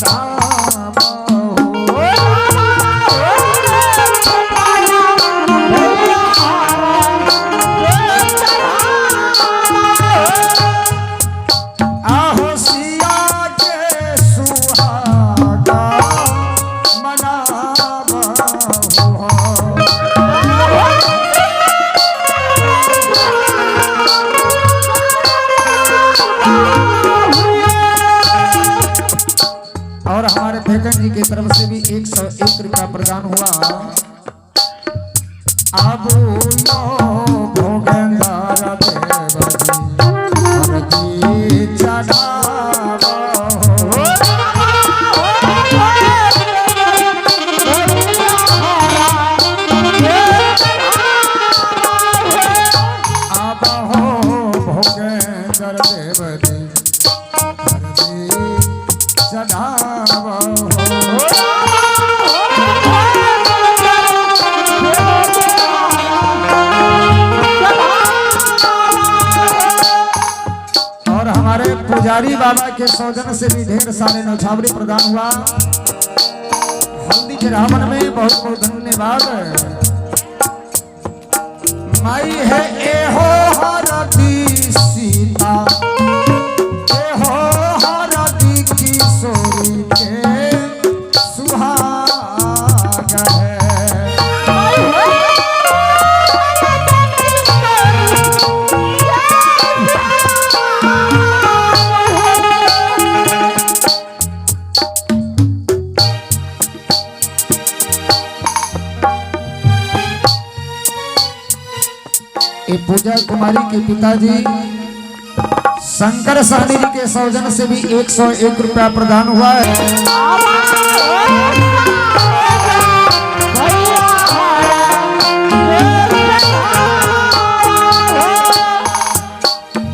चढ़ावा। आहो सिया के सुहागा मनावा हो। और हमारे फेकन जी की तरफ से भी 101 रुपया प्रदान हुआ। अब लो भोगेंद्र देव जी हरदी चढ़ावा। अब हो भोगेंद्र देव जी हरदी चढ़ावा। और हमारे पुजारी बाबा के सौजन से भी ढेर सारे नौछावरी प्रदान हुआ। हल्दी चढ़ावन में बहुत बहुत धन्यवाद। माई है ए हो हरदी सीता, ए हो हरदी किशोरी के सुहाग है। ये पूजा कुमारी के पिताजी शंकर सहनी जी के सौजन से भी 101 रुपया प्रदान हुआ है।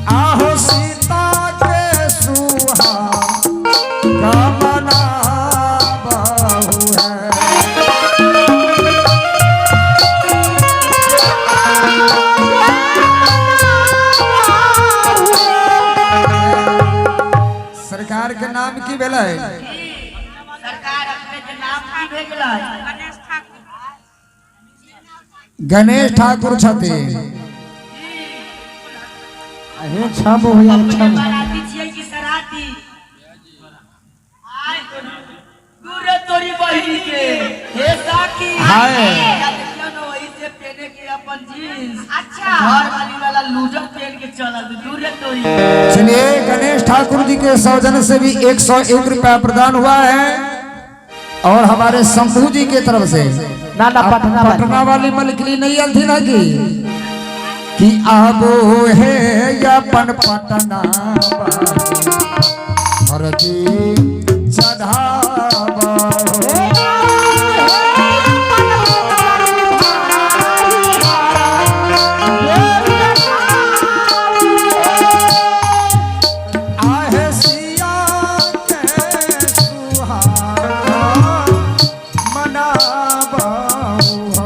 आहो सीता के सुहागा मनावा है। सरकार के नाम की भेलै? सरकार अपने के नाम की भेजलै? गणेश ठाकुर छथिन। अहे छब हो यार अपने छब। बाराती छियै कि सराती? आय दूरे तोरी बहिन के हे साकी। हाय। देखियौ न वही से पहने के अपन जींस, अच्छा घर वाली वाला लूजर पहन के चलल दूरे तोरी। चलिए गणेश ठाकुर जी के सौजन से भी 101 रुपया प्रदान हुआ है। और हमारे शंभू जी के तरफ से ना ना पटना वाली। पटना वाली मलकली नहीं आती ना की कि आबो है अपन पटना हरदी चढ़ावा। आहे सिया के सुहागा मनावा हो।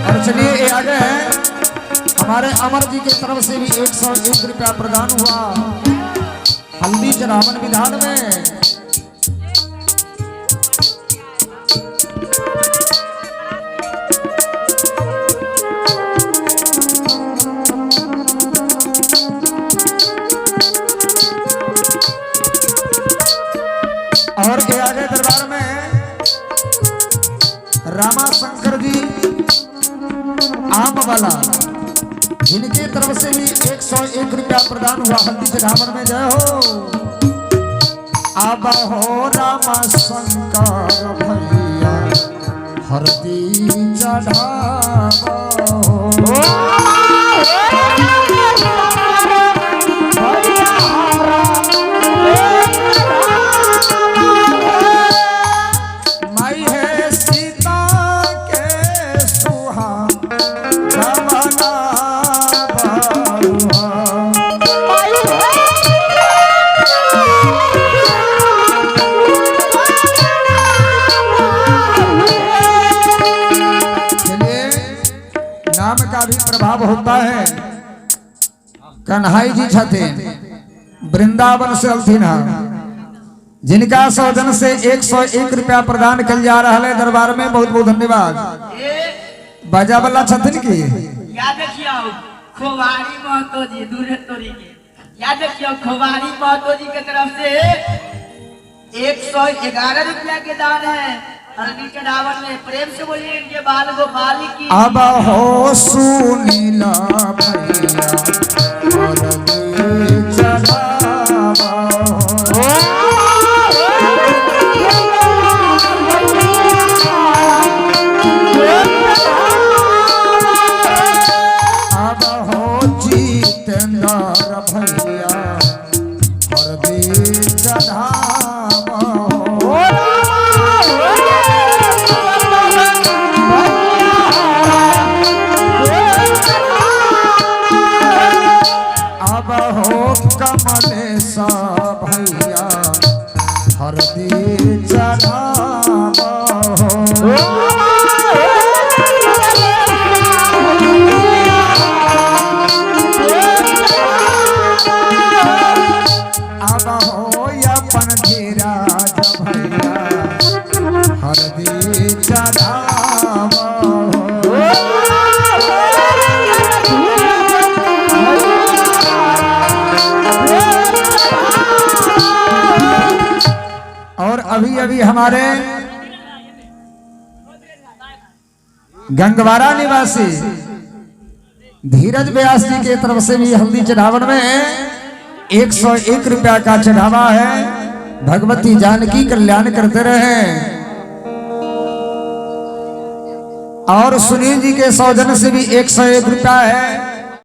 और चलिए ये आगे हैं हमारे अमर जी के तरफ से भी 101 रुपया प्रदान हुआ हल्दी चढ़ावन विधान में। और के आगे दरबार में रामा शंकर जी आम वाला, जिनके तरफ से भी 101 रुपया प्रदान हुआ हल्दी चढ़ावन में। जय हो। अब हो रामा शंकर भैया हल्दी चढ़ावा। माई है सीता के सुहागा मनावा। प्रभाव होता है। कन्हाई जी छथिन वृंदावन से अलथिन हैं, जिनका सौजन से 101 रुपया प्रदान कल जा रहा है दरबार में। बहुत बहुत धन्यवाद। बाजा वाला छथिन की याद रखियो खोवारी महतो जी दूरे तोरी के, याद रखियो खोवारी महतो जी के तरफ से 111 रुपया के दान है हल्दी चढ़ावन में। प्रेम से बोलिए इनके बाल गोपाल की। अब हो सुनीला भैया हरदी चढ़ावा हो। अब हो जितेंद्र भैया हरदी चढ़ावा हो। अब हो कमलेश भैया हरदी चढ़ावा हो। अब हो अपन धीराज भैया हरदी चढ़ावा हो। और अभी अभी हमारे गंगवारा निवासी धीरज व्यास जी के तरफ से भी हल्दी चढ़ावन में 101 रुपया का चढ़ावा है। भगवती जानकी कल्याण करते रहे। और सुनील जी के सौजन से भी 101 रुपया है।